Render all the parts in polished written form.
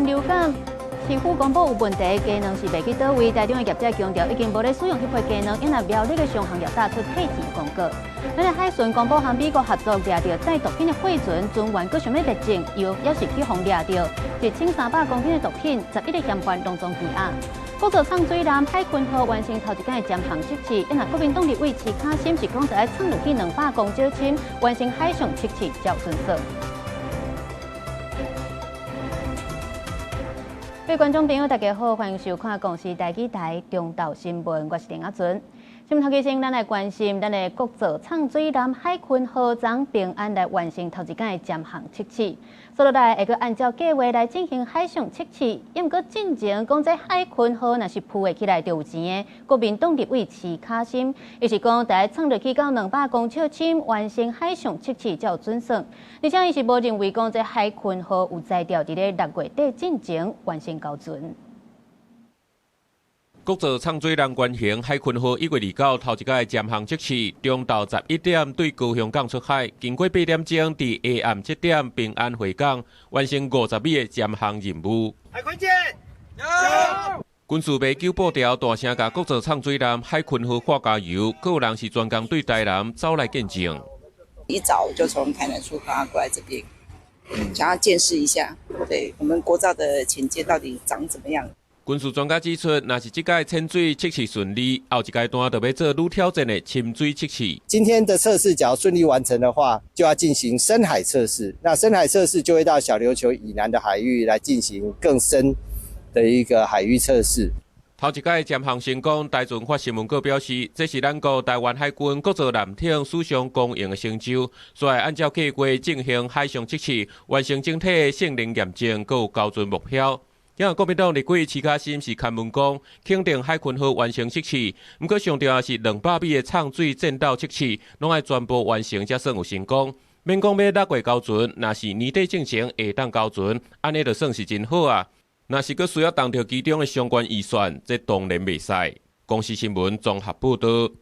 禽流感市府公布有問題，雞卵是賣去佗位？台中的業者強調已經無咧使用彼批雞卵，因為苗栗的商行也打出退錢公告。咱的海巡公布和美國合作掠著載毒品的貨船，船員閣想欲滅證，又猶是去予掠著1300公斤的毒品，11個嫌犯攏總羈押。國造藏水艦海鯤號完成頭一工的潛航測試，因國民黨立委徐卡心是講著愛藏入去200公尺深，完成海上測試才有準算。各位觀眾朋友，大家好，歡迎收看公視台語台中晝新聞，我是林阿純。新聞頭先，咱來關心咱的國造藏水艦海鯤號昨平安來完成頭一工的潛航測試，紲落來會閣按照計畫來進行海上測試。毋過進前講這海鯤號若是浮會起來就有錢的，國民黨立委徐卡心，伊是講著愛藏入去到200公尺深完成海上測試才有準算。而且伊是無認為講這海鯤號有才調佇咧6月底進前完成交船。國造藏水艦原型海鯤號1月29頭一工潛航測試，中晝11點對高雄港出海，經過8點鐘，佇下暗7點平安回港，完成50米的潛航任務。海鯤艦，軍事迷糾布條大聲共國造藏水艦海鯤號喊加油，閣有人是專工對台南走來見證。一早就從台南出發過來這邊，想要見識一下，對我們國造的潛艦到底長怎麼樣。軍事專家指出，若是這屆潛水測試順利，後一階段就欲做愈挑戰的深水測試。今天的測試，假如順利完成的話，就要進行深海測試。那深海測試就會到小琉球以南的海域來進行更深的一個海域測試。頭一屆潛航成功，台船發新聞稿表示，這是咱國台灣海軍國造艦艇史上光榮的成就，所以按照計劃進行海上測試，完成整體的性能驗證，閣有交船目標。因國民黨立委徐卡心是刊文講，肯定海鯤號完成測試，毋過上重要是200米的藏水戰鬥測試，攏愛全部完成才算有成功。免講欲6月交船，若是年底進前會當交船，按呢就算是真好啊。若是閣需要動著其中的相關預算，這當然袂使。公視新聞綜合報導。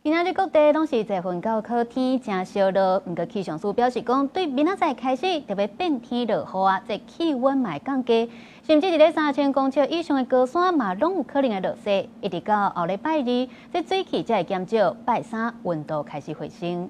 今仔日各地攏是濟雲到好天，誠燒熱。毋過氣象署表示講，對明仔載開始就欲變天落雨啊，這氣溫嘛會降低，甚至佇咧3000公尺以上的高山嘛，攏有可能會落雪。一直到後禮拜二，這水汽才會減少，拜三溫度開始回升。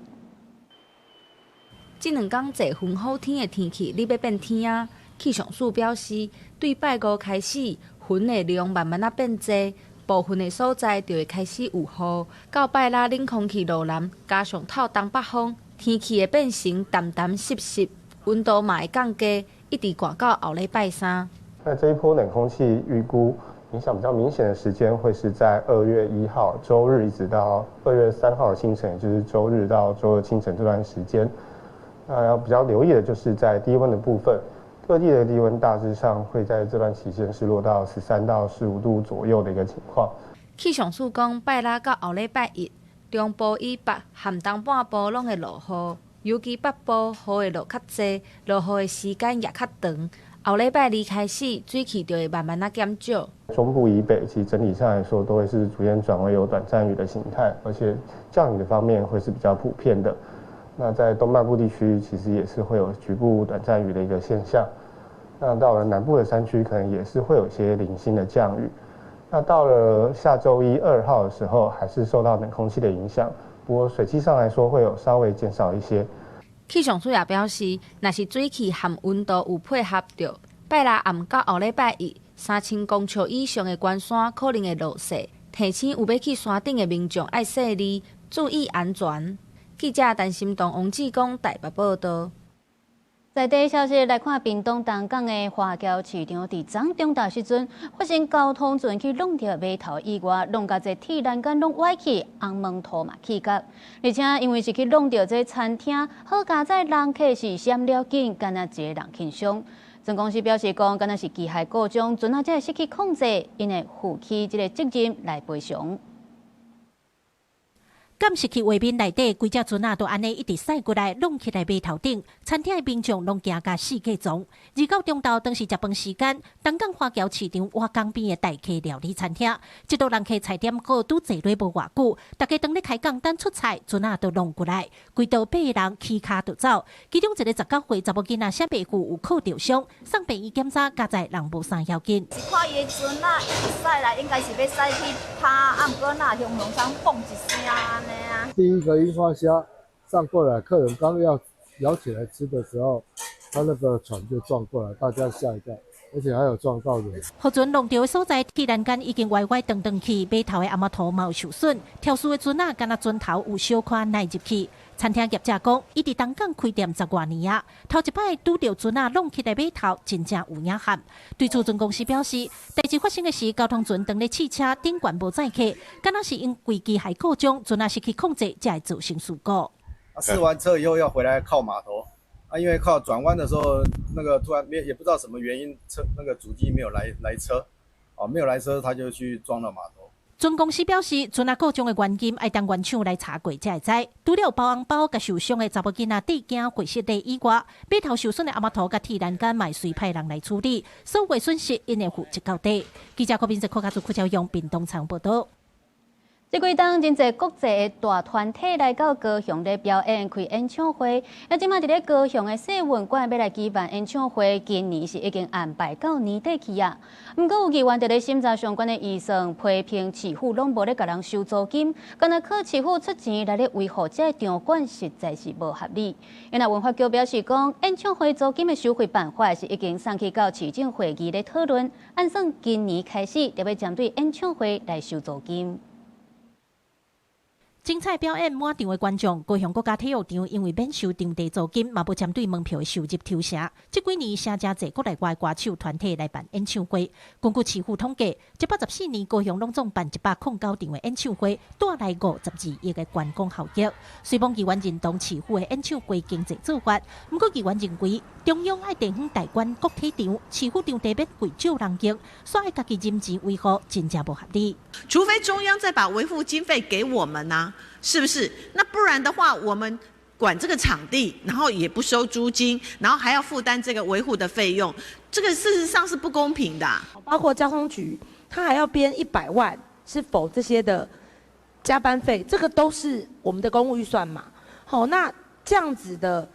這兩工濟雲好天的天氣，你欲變天啊？氣象署表示，對拜五開始，雲的量慢慢仔變濟。部分的所在就會開始有雨，到拜六冷空氣落南，加上透東北風，天氣會變成澹澹濕濕，溫度嘛會降低，一直寒到後禮拜三。那這一波冷空氣預估影響比較明顯的時間會是在2月1號週日，一直到2月3號的清晨，也就是週日到週二清晨這段時間。那要比較留意的就是在低溫的部分，各地的低溫大致上會在這段期間是落到13到15度左右的一個情況。氣象署講，拜六到後禮拜一，中部以北和東半部攏會落雨，尤其北部雨會落較濟，落雨的時間也較長。後禮拜二開始，水汽就會慢慢仔減少。中部以北，其實整體上來說都會是逐漸轉為有短暫雨的形態，而且降雨的方面會是比較普遍的。那在東半部地區，其實也是會有局部短暫雨的一個現象。那到了南部的山區，可能也是會有些零星的降雨。那到了下週一2號的時候，還是受到冷空氣的影響，不過水汽上來說會有稍微減少一些。氣象署也表示，若是水汽和溫度有配合著，拜六暗到後禮拜一，3000公尺以上的高山可能會落雪，提醒有欲去山頂的民眾愛細膩，注意安全。記者陳心東、王志剛台北報導。在地消息來看，屏東東港的華僑市場，佇昨中晝時陣發生交通船去挵著碼頭意外，挵共這鐵欄杆攏歪去，紅毛塗嘛起角。而且因為是去挵著這餐廳，好佳哉人客是閃了緊，干焦一个人輕傷。船公司表示講，敢若是機械故障，船仔才會失去控制，𪜶會負起這个責任來賠償。監視器畫面內底，規隻船仔都按呢一直駛過來，挵起來碼頭頂，餐廳的民眾攏驚共四界傱。二九中晝當時食飯時間，東港華僑市場倚江邊的大溪料理餐廳，這桌人客菜點好拄坐落無偌久，大家當咧開講等出菜，船仔就挵過來，規桌八个人起跤就走。其中一个19歲查某囡仔，寫爸父有靠著傷，送病院檢查，佳哉人無啥要緊。是看伊的船仔一直駛來，應該是欲駛去拋，啊，毋過哪雄雄聲嘣一聲。第一個櫻花蝦上過來，客人剛要舀起來吃的時候，他那個船就撞過來，大家嚇一跳，而且還有撞到人。予船挵著的所在，鐵欄杆已經歪歪斷斷去，碼頭的阿摩托嘛有受損，肇事的船仔敢若船頭有小可迺入去。餐廳業者講，伊佇東港開店十外年啊，頭一擺拄著船仔挵起來碼頭，真正有影撼。對此，船公司表示，代誌發生的時，交通船當咧試車，頂懸無載客，敢若是因為機械故障，船仔失去控制，才會造成事故。試完車以後要回來靠碼頭，啊，因為靠轉彎的時候，那個突然沒也不知道什麼原因，車那個主機沒有來車，哦，沒有來車，他就去撞到碼頭。船公司表示，船仔故障的原因愛等原廠來查過才會知。除了包紅包佮受傷的查某囡仔綴驚血失禮以外，碼頭受損的阿摩托佮鐵欄杆嘛隨派人來處理，所有損失𪜶會負責到底。記者郭明哲、柯家祖、柯朝陽，屏東採訪報導。這幾冬真濟國際的大團體來到高雄咧表演開演唱會。啊，這馬佇咧高雄的世運館欲來舉辦演唱會，今年是已經安排到年底去啊。毋過有議員佇咧審查相關的預算，批評市府攏無咧共人收租金，敢若靠市府出錢來咧維護這个場館，實在是無合理。因為文化局表示講，演唱會租金的收費辦法是已經送去到市政會議咧討論，按算今年開始就欲針對演唱會來收租金。精彩表演滿場的觀眾，高雄國家體育場因為免收場地租金，嘛無針對門票的收入抽成。這幾年，誠濟國內外歌手團體來辦演唱會。根據市府統計，114年高雄攏總辦109場的演唱會，帶來52億的觀光效益。雖罔議員認同市府的演唱會經濟做法，毋過議員認為中央愛地方代管國體場，市府場地免貴借人用，煞愛家己忍錢維護，真正無合理。除非中央再把維護經費給我們啊。是不是？那不然的話，我們管這個場地，然後也不收租金，然後還要負擔這個維護的費用，這個事實上是不公平的。包括交通局，他還要編100萬，是否這些的加班費？這個都是我們的公務預算嘛。好，那這樣子的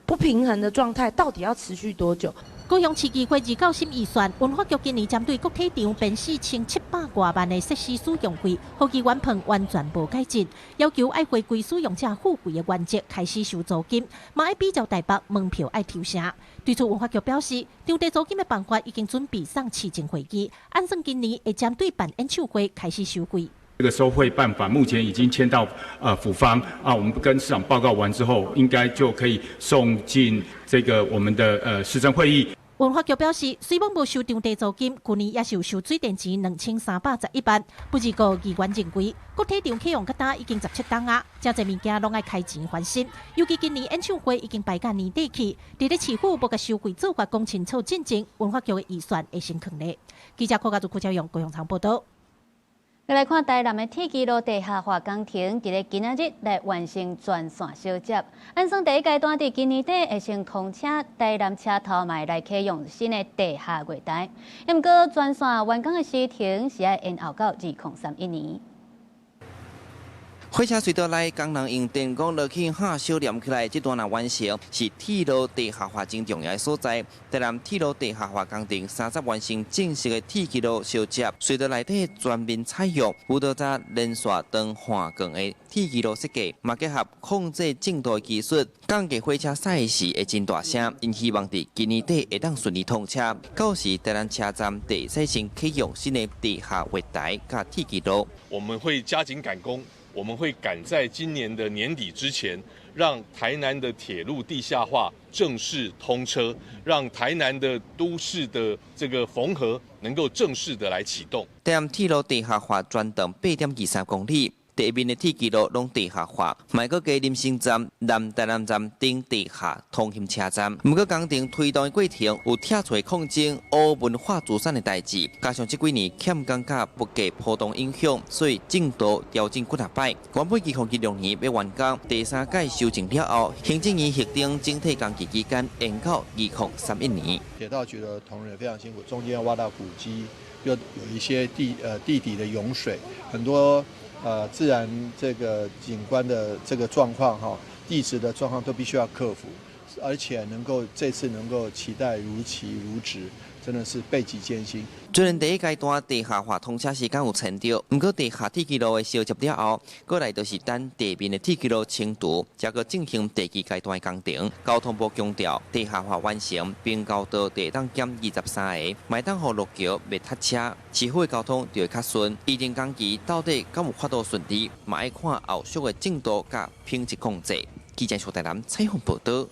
不平衡的狀態，到底要持續多久？高雄市議會二九審預算，文化局今年針對國體場編4700外萬的設施使用費，予議員判完全無改進，要求愛回歸使用者付費的原則開始收租金，嘛愛比照台北門票愛抽成。對此，文化局表示，場地租金的辦法已經準備送市政會議，按算今年會針對辦演唱會開始收費。這個收費辦法目前已經簽到府方啊，我們跟市長報告完之後，應該就可以送進這個我們的市政會議。文化局表示，雖罔無收場地租金，去年也是有收水電錢2311萬。不過議員認為，國體場啟用到今已經17冬啊，誠濟物件攏愛開錢翻新。尤其今年演唱會已經排到年底去，佇咧市府無共收費做法講清楚進前，文化局的預算會先囥咧。記者柯家祖、柯朝陽高雄場報導。來看台南的鐵支路地下化工程，佇咧今仔日來完成全線相接。按算第一階段佇今年底會先通車，台南車頭嘛會來啟用新的地下月台。毋過全線完工的時程是愛延後到2031年。火車隧道內工人用電光落去焊燒黏起來，這段若完成是鐵路地下化真重要的所在。台南鐵路地下化工程三十完成正式的鐵支路相接，隧道內底全面採用有多紮連續長橫鋼的鐵支路設計，嘛結合控制震度的技術，降低火車駛時會真大聲。𪜶希望佇今年底會當順利通車，到時台南車站會使先啟用新的地下月台佮鐵支路。我們會加緊趕工。我們會趕在今年的年底之前，讓台南的鐵路地下化正式通車，讓台南的都市的這個縫合能夠正式的來啟動。台南鐵路地下化全長8.23公里。地面的鐵軌路攏地下化，嘛閣加林森站、南台南站等地下通勤車站。毋過工程推動的過程有拆除抗爭烏文化資產的代誌，加上這幾年欠工佮物價波動影響，所以進度調整幾若擺。原本2026年欲完工，第三屆修正了後，行政院核定整體工期期間延到2031年。鐵道局的同仁也非常辛苦，中間挖到古蹟，又有一些地底的湧水，很多自然這個景觀的這個狀況哈，地質的狀況都必須要克服，而且能夠這次能夠期待如期如質，真的是備極艱辛。雖然第一階段地下化通車時間有延著，毋過地下鐵軌路的燒接了後，閣來就是等地面的鐵軌路清除，才閣進行第二階段的工程。交通部強調，地下化完成，平交道會當減23个，嘛會當予路橋袂塞車，市府的交通就會較順。預定工期到底敢有法度順利，嘛愛看後續的進度佮品質控制。記者蘇台南採訪報導。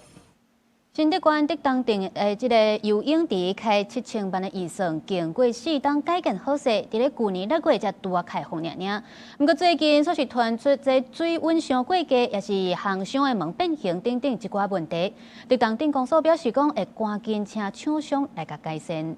新竹縣竹東鎮的這个游泳池開7000萬的預算，經過四冬改建好勢，佇咧舊年6月才拄仔開放爾爾。毋過最近煞是傳出這水溫傷過低，抑是烘箱的門變形等等一寡問題。竹東鎮公所表示講，會趕緊請廠商來共改善。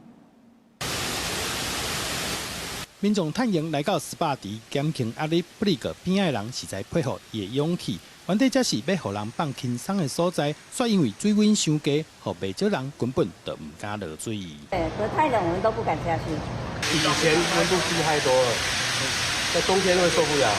民眾趁閒來到 SPA 池減輕壓力，不過邊仔的人實在佩服伊的勇氣。原底這是欲予人放輕鬆的所在，卻因為水溫傷低，予袂少人根本就毋敢落水。對，可太冷，我們都不敢下去。以前溫度低太多了，在冬天會受不了。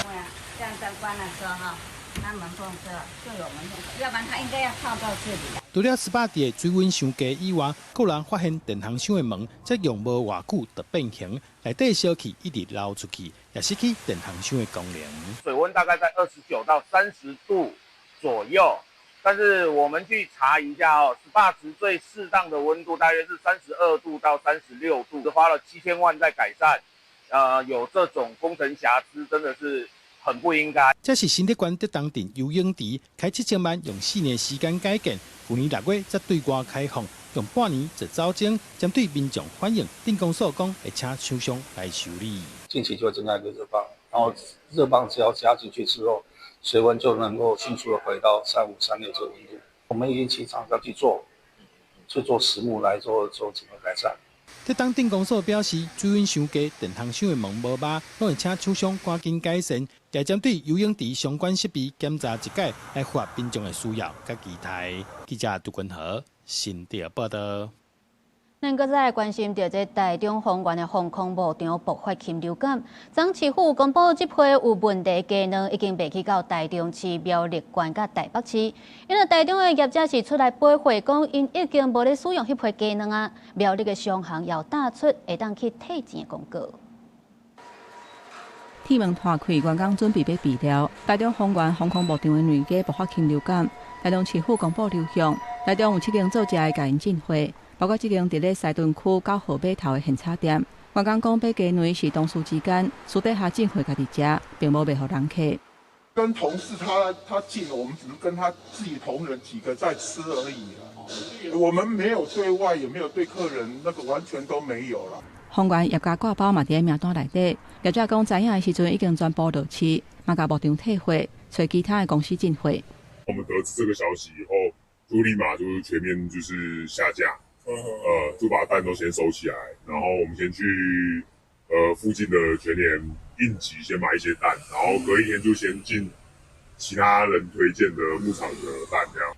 對啊，這樣在關的時候哈，那門縫這就有門縫，要不然它應該要靠到這裡來。除了 SPA 池的水溫傷低以外，閣有人發現電烘箱的門才用無偌久就變形，內底燒氣一直流出去，也失去電烘箱的功能。水溫大概在29到30度左右，但是我們去查一下哦，SPA 池最適當的溫度大約是32度到36度，花了7000萬在改善，有這種工程瑕疵，真的是很不應該。這是新竹縣竹東鎮游泳池，開7000萬，用4年時間改建，去年6月才對外開放，用半年就走鐘，針對民眾反映，鎮公所講會請廠商來修理。近期就會增加一個熱泵，然後熱泵只要加進去之後，水溫就能夠迅速的回到35、36這個溫度。我們已經請廠商去做實務來做整個改善。竹東鎮公所表示，水溫傷低，電烘箱的門無肉，攏會請廠商趕緊改善，也針對游泳池相關設備檢查一擺，來符合民眾的需要佮期待。記者杜君和新竹報導。咱閣再來關心著這台中豐原的防空牧場爆發禽流感，昨市府公布這批有問題雞卵已經賣去到台中市、苗栗縣佮台北市。因為台中的業者是出來回貨，講𪜶已經無咧使用彼批雞卵啊。苗栗的商行也打出會當去退錢的公告。鐵門拖開，員工準備欲備料。台中豐原防空牧場的卵雞爆發禽流感，台中市府公布流向，台中有七間做食的共𪜶進貨。包括這間佇咧西屯區9號碼頭的現炒店，員工講買雞卵是同事之間私底下進貨，家己食，並無賣予人客。跟同事他進，我們只是跟他自己同仁幾個在吃而已啊。我們沒有對外，也沒有對客人，那個完全都沒有啦。豐原業家掛包嘛佇咧名單內底，業者講知影的時陣已經全部落市，嘛共牧場退貨，揣其他的公司進貨。我們得知這個消息以後，就立馬就是全面就是下架。就把蛋都先收起來，然後我們先去附近的全聯應急先買一些蛋，然後隔一天就先進其他人推薦的牧場的蛋這樣。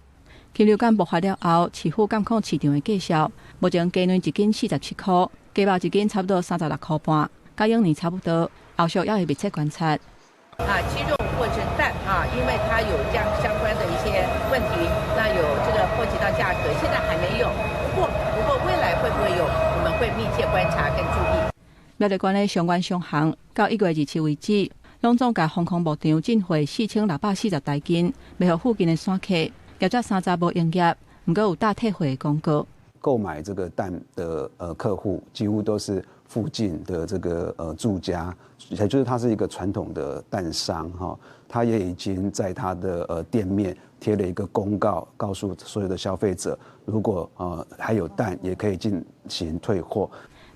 禽流感爆發了後，市府監控市場的價數，目前雞卵一斤47塊，雞肉一斤差不多36塊半，佮往年差不多。後續也會密切觀察。啊，雞肉或者蛋啊，因為它有這樣相關的一些問題，那有這個波及到價格，現在還沒有。不過未來會不會有？我們會密切觀察跟注意。苗栗縣的相關商行到1月27為止，攏總共防空牧場進貨4640台斤，賣予附近的散客。業者三早無營業，毋過有打退貨的公告。購買這個蛋的客戶，幾乎都是附近的這個住家，也就是他是一個傳統的蛋商哈，他也已經在他的店面貼了一個公告，告訴所有的消費者，如果還有蛋，也可以進行退貨。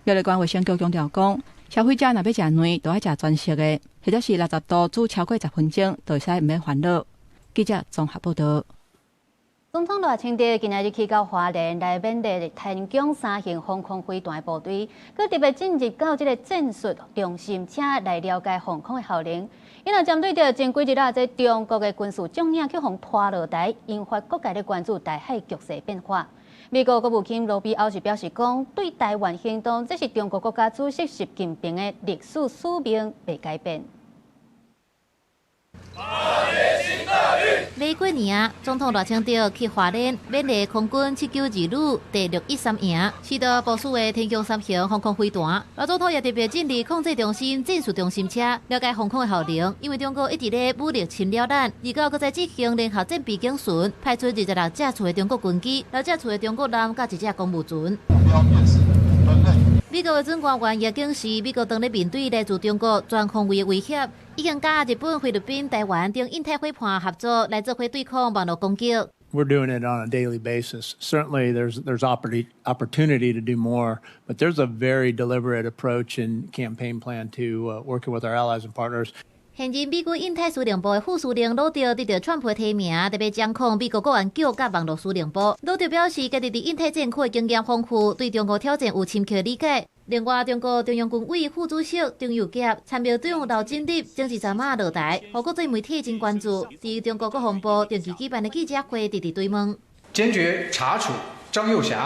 苗栗縣衛生局強調講，消費者若欲食卵，就愛食全熟的，或者是60度煮超過10分鐘，就會使毋免煩惱。記者綜合報道。總統賴清德今仔日去到花蓮來勉勵天弓三型防空飛彈的部隊，閣特別進入到這个戰術中心，車來了解防空的效能。伊若針對著前幾日啊，這中國的軍事將領去予拖落台，引發各界咧關注台海局勢變化。美國國務卿盧比歐是表示講，對台灣行動，這是中國國家主席習近平的歷史使命，袂改變。欲過年啊，總統賴清德去花蓮勉勵空軍792旅第613營，視導部署的天弓三型防空飛彈。賴總統也特別進入控制中心、戰術中心車，了解防空的效能。因為中國一直咧武力侵擾咱，而家閣再進行聯合戰備警巡，派出26架次的中國軍機、6架次的中國艦佮一隻公務船。美國的準官員也警示，美國當咧面對來自中國全方位的威脅，已經佮日本、菲律賓、台灣等印太夥伴合作來做伙對抗網路攻擊。 We're doing it on a daily basis. Certainly, there's opportunity to do more, but there's a very deliberate approach and campaign plan to working with our allies and partners. 現任美軍印太司令部的副司令魯德得著川普提名，特別掌控美國國安局佮網路司令部。魯德表示，家己佇印太戰區的經驗豐富，對中國挑戰有深刻理解。另外，中國中央軍委副主席張又俠、參謀長劉振立前一陣仔落台，予國際媒體真關注。佇中國國防部定期舉辦的記者會，直直追問。堅決查處張又俠、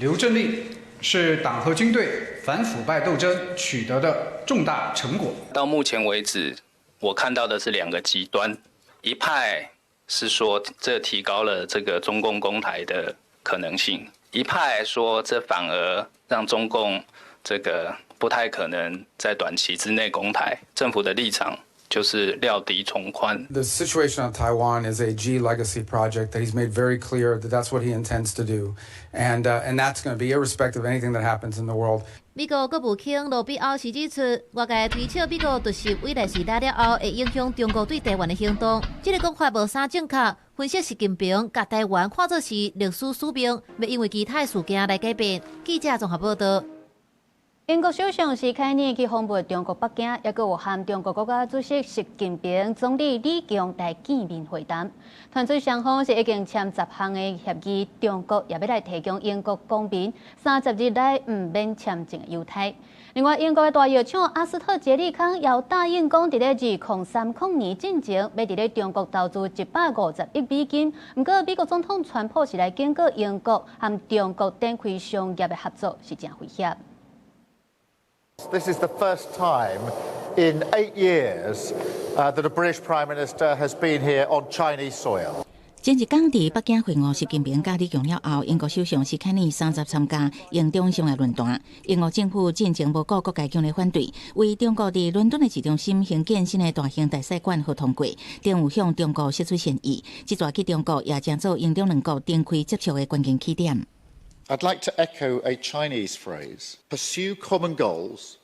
劉振立，是黨和軍隊反腐敗鬥爭取得的重大成果。到目前為止，我看到的是兩個極端，一派是說這提高了這個中共攻台的可能性，一派說這反而讓中共這個不太可能在短期之內攻台。政府的立場就是料敵從寬。 The situation on Taiwan is a Xi legacy project that he's made very clear that that's what he intends to do, and that's going to be irrespective of anything that happens in the world. 美國國務卿盧比歐是指出，外界推測美國突襲委內瑞拉了後，會影響中國對台灣的行動。這个講法無啥正確。分析習近平共台灣看作是歷史使命，袂因為其他的事件來改變。記者綜合報道。英國首相施凱爾去訪問中國北京，抑閣有和中國國家主席習近平、總理李強來見面會談。傳出雙方是已經簽10項的協議，中國也欲來提供英國公民30日內毋免簽證的優待。另外，英國的大藥廠阿斯特捷利康也答應講，佇咧2030年進前，欲佇咧中國投資150億美金。毋過，美國總統川普是來警告英國和中國展開商業的合作是誠危險。 This is the first time in 8 years that a British Prime Minister has been here on Chinese soil. 前一工佇北京會晤習近平佮李強了後，英國首相施凱爾三十參加英中商業論壇。英國政府進前無顧各界強烈反對，為中國佇倫敦的市中心興建新的大型大使館予通過，並有向中國釋出善意。這逝去中國也成做英中兩國展開接觸的關鍵起點。 I'd like to echo a Chinese phrase: pursue common goals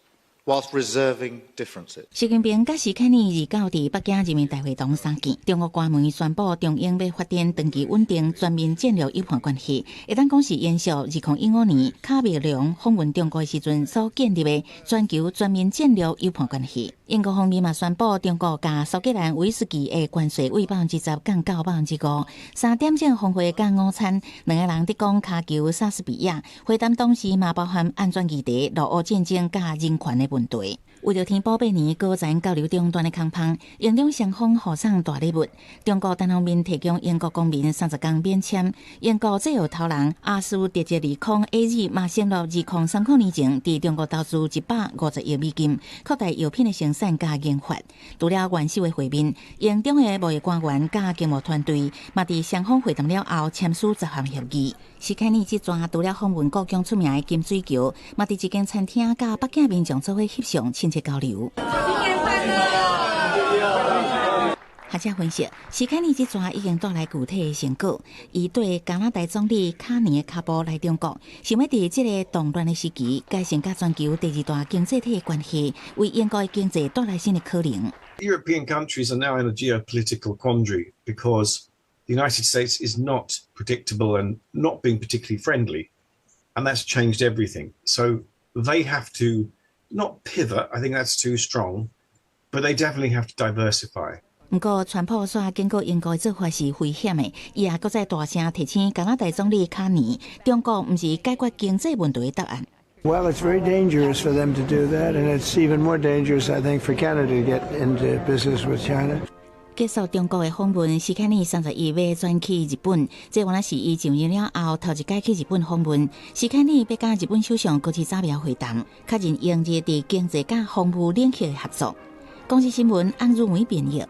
whilst reserving differences. 習近平佮施凱爾29佇北京人民大會堂相見，中國官媒宣布中英欲發展長期穩定全面戰略夥伴關係，會當講是延續2015年卡梅隆訪問中國的時陣所建立的全球全面戰略夥伴關係。英國方面嘛宣布，中國共蘇格蘭威士忌的關稅為10%降到5%。3點鐘峰會佮午餐，兩个人佇講跤球莎士比亞，會談當時嘛包含安全議題、俄烏戰爭佮人權的問題。為著填補八年高層交流中斷的空縫，英中雙方互送大禮物。中國單方面提供英國公民30天免簽。英國製藥頭人阿斯特捷利康 AZ 嘛承諾2030年前佇中國投資150億美金，擴大藥品的生產佮研發。除了元首的會面，英中的貿易官員佮經貿團隊嘛佇雙方會談了後簽署10項協議。施凱爾這逝除了訪問故宮出名的金水橋，嘛佇一間餐廳佮北京民眾做伙翕相親切交流。學者分析，施凱爾這逝已經帶來具體的成果。伊綴加拿大總理卡尼的跤步來中國，想欲佇這个動亂的時期，改善佮全球第二大經濟體的關係，為英國的經濟帶來新的可能。 European countries are now in a geopolitical quandary because the United States is not predictable and not being particularly friendly, and that's changed everything. So they have to Not pivot, I think that's too strong, but they definitely have to diversify. 毋過，川普煞警告英國的做法是危險的，伊也閣再大聲提醒加拿大總理卡尼，中國毋是解決經濟問題的答案。 Well, it's very dangerous for them to do that, and it's even more dangerous, I think, for Canada to get into business with China. 結束中國的訪問，史凱尼31欲轉去日本，這原來是伊上任了後頭一擺去日本訪問。史凱尼欲佮日本首相高市早苗會談，確認英日佇經濟佮防務領域的合作。公視新聞安如梅編譯。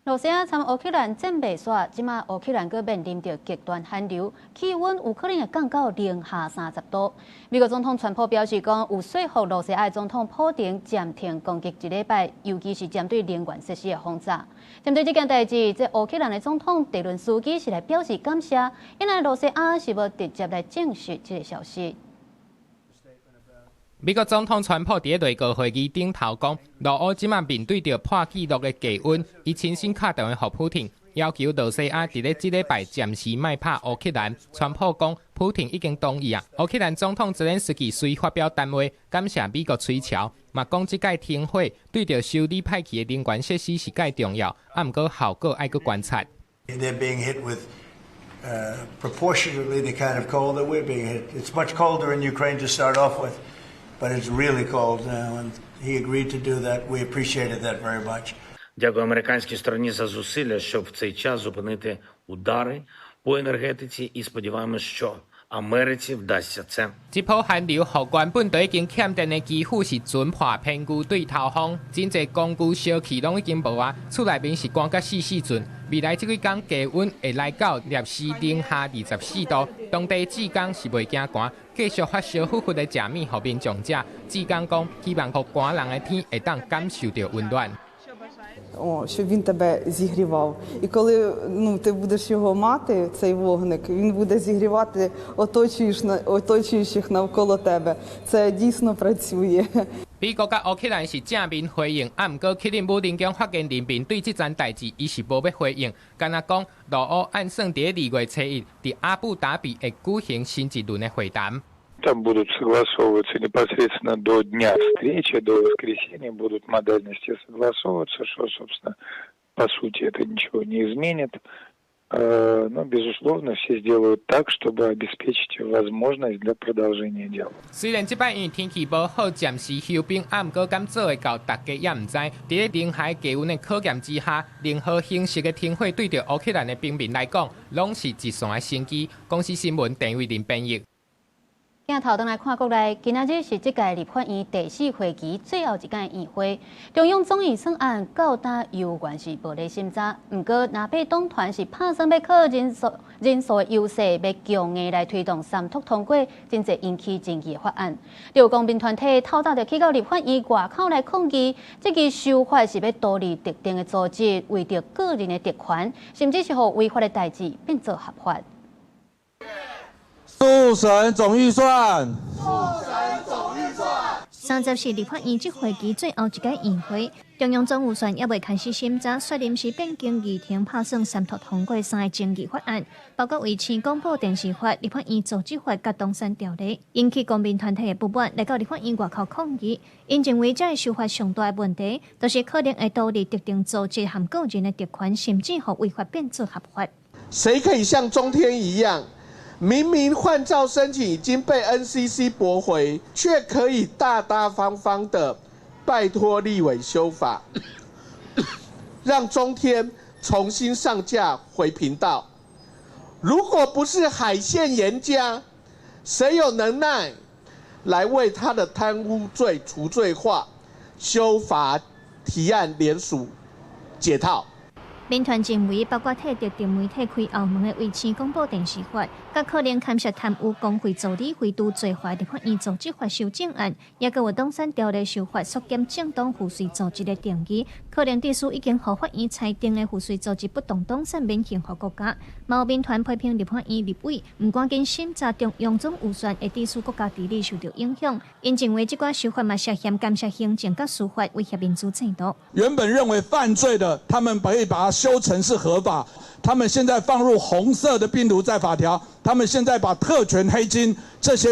羅西亞參烏克蘭戰未煞，這馬烏克蘭閣面臨著極端寒流，氣溫有可能會降到零下30度。美國總統川普表示講，有說服羅西亞總統普丁暫停攻擊一禮拜，尤其是針對能源設施的轟炸。針對這件代誌，這烏克蘭的總統澤倫斯基是來表示感謝，因為羅西亞是無直接來證實這个消息。美國總統川普佇內閣會議頂頭講，俄烏這馬面對著破紀錄的低溫，伊親身敲電話予普丁，要求羅西亞佇咧這禮拜暫時莫拍烏克蘭。川普講，普丁已經同意啊。烏克蘭總統澤連斯基隨發表談話，感謝美國催促，嘛講這擺停火對著修理歹去的能源設施是蓋重要，啊，毋過效果愛閣觀察。 They're being hit with proportionately the kind of cold that we're being hit. It's much colder in Ukraine to start off with, but it's really cold now, and he agreed to do that. We appreciated that very much. Дякую американській стороні за зусилля, щоб в цей час зупинити удари по енергетиці, і сподіваємось, що Америці вдасться це. 這波寒流，予原本就已經欠電的基輔是全破偏牛對頭風，真濟工具燒氣攏已經無啊，厝內面是寒甲死死陣。未來這幾工低溫會來到攝氏零下24度，當地志工是袂驚寒，繼續發燒乎乎的食物予民眾食。志工講，希望予寒人的天會當感受著溫暖。 О, щоб він тебе зігрівав. І коли, ну, ти будеш його мати, цей вогник, він буде зігрівати оточуючих навколо тебе. Це дійсно працює. 美國佮烏克蘭是正面回應，啊，毋過克里姆林宮發言人面對這樁代誌，伊是無欲回應。干焦講，俄烏按算佇2月初1佇阿布達比會舉行新一輪的會談。 Там будут согласовываться непосредственно до дня встречи, до воскресенья будут модальности согласовываться, что, собственно, по сути это ничего не изменит. Но, безусловно, все сделают так, чтобы обеспечить возможность для продолжения дела. 雖然這擺因為天氣無好，暫時休兵，啊，毋過敢做會到，大家也毋知。佇咧零下低溫的考驗之下，任何形式的停火對著烏克蘭的平民來講，攏是一線的生機。公視新聞鄭偉林編譯。鏡頭轉來看國內，今仔日是這屆立法院第四會期最後一屆院會，中央總預算案到今猶原是無咧審查。毋過，藍白黨團是拍算欲靠人數的優勢，欲強硬來推動三讀通過，真濟引起爭議的法案。有公民團體透早就去到立法院外口來抗議，這支修法是欲圖利特定的組織，為著個人的特權，甚至是予違法的代誌變做合法。速審總預算。速審總預算。30是立法院這會期最後一屆院會，中央總預算猶未開始審查，煞臨時變更議程，拍算三讀通過三個爭議法案，包括衛星廣播電視法、立法院組織法佮黨產條例，引起公民團體的不滿，來到立法院外口抗議。𪜶認為這个修法上大的問題，就是可能會圖利特定組織和個人的特權，甚至予違法變做合法。誰可以像中天一樣？明明換照申請已經被 NCC 駁回，卻可以大大方方的拜託立委修法，讓中天重新上架回頻道。如果不是海線嚴家，誰有能耐來為他的貪污罪除罪化、修法提案聯署解套？民團認為，包括替特定媒體開後門的衛星廣播電視法，佮可能牽涉貪污公費助理費除罪化立法院組織法修正案，抑閣有黨產條例修法縮減政黨附隨組織的定義，可能致使已經予法院裁定的附隨組織不動黨產免刑予國家。嘛有民團批評立法院立委毋趕緊審查中央總預算，會致使國家治理受著影響。𪜶認為這寡修法嘛涉嫌干涉行政佮司法，威脅民主制度。原本認為犯罪的，他們可以把它修成是合法。他們現在放入紅色的病毒在法條，他們現在把特權黑金這些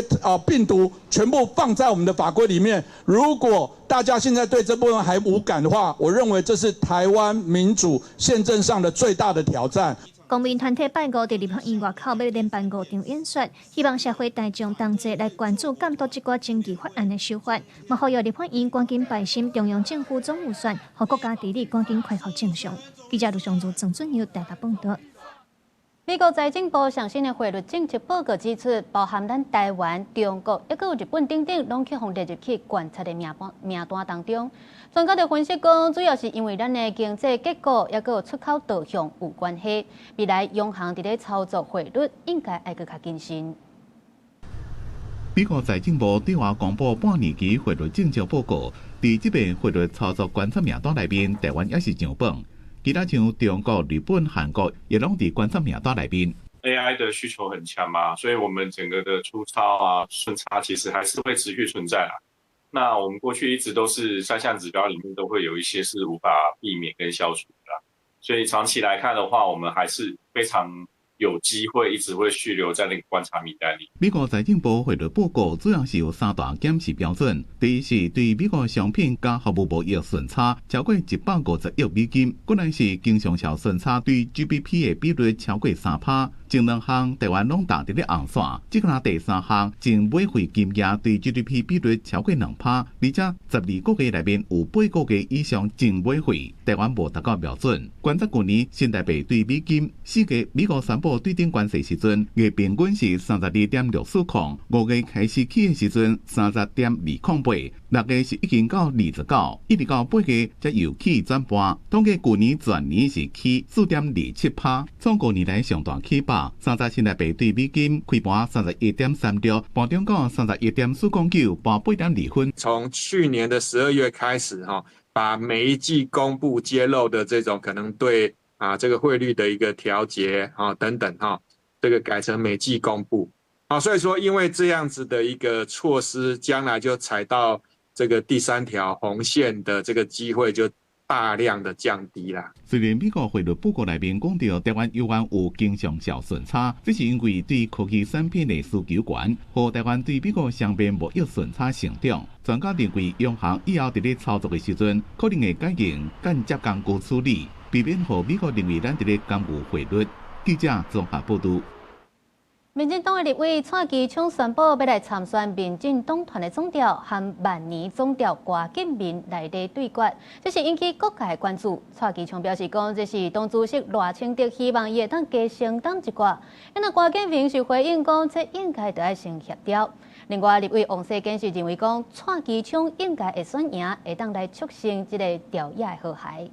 病毒全部放在我們的法規裡面。如果大家現在對這部分還無感的話，我認為這是台灣民主憲政上的最大的挑戰。公民團體拜五佇立法院外口欲連辦五場演說，希望社會大眾同齊來關注監督這寡爭議法案的修法，嘛呼籲立法院趕緊敗審中央政府總預算，予國家治理趕緊恢復正常。記者盧尚如、鄭俊佑台北報導。美國財政部上新的匯率政策報告指出，包含咱台灣、中國、抑閣有日本等等，攏去予列入去觀察的名單當中。專家就分析講，主要是因為咱的經濟結構抑閣有出口導向有關係。未來央行佇咧操作匯率，應該愛閣較謹慎。美國財政部對外公布半年期匯率政策報告，佇這遍匯率操作觀察名單內面，台灣也是上榜。其他像中國、日本、韓國，也攏佇觀察名單內面。 AI 的需求很強嘛，所以我們整個的出超啊順差其實還是會持續存在啦。那我們過去一直都是三項指標裡面都會有一些是無法避免跟消除的，所以長期來看的話，我們還是非常有機會一直會續留在那個觀察名單裡。美國財政部匯率報告主要是有三大檢視標準：第一是對美國商品佮服務貿易順差超過150億美金；過來是經常性順差對 GDP 的比率超過3%。前兩項台灣攏踏佇咧紅線，這個第三項淨買匯金額對 GDP 比率超過2%，而且12個月內面有8個月以上淨買匯，台灣無達到標準。觀察舊年新台幣對美金，4月美國宣布對等關稅時陣，月平均是32.640，5月開始起的時陣30.208，6月是已經到29，一直到8月才又起轉半。統計舊年全年是起4.27%，創五年來上大起幅。30新台幣對美金開盤31.36，盤中到31.409，盤8.2分。從去年的12月開始，哈，把每一季公布揭露的這種可能對啊這個匯率的一個調節啊等等哈，這個改成每季公布。啊，所以說因為這樣子的一個措施，將來就踩到這個第三條紅線的這個機會就大量的降低啦。雖然美國匯率報告內面講到台灣猶原有經常性順差，這是因為對科技產品的需求懸，予台灣對美國雙邊貿易順差成長。專家認為，央行以後佇咧操作的時陣，可能會改用間接工具處理，避免予美國認為咱佇咧干預匯率。記者綜合報導。民進黨的立委蔡其昌宣布，欲來參選民進黨團的總召，和萬年總召郭建民來咧對決，這是引起各界的關注。蔡其昌表示講，這是黨主席賴清德希望伊會當加承擔一寡。那郭建民是回應講，這應該著愛先協調。另外，立委王世堅是認為講，蔡其昌應該會選贏，會當來促成這个朝野的和諧。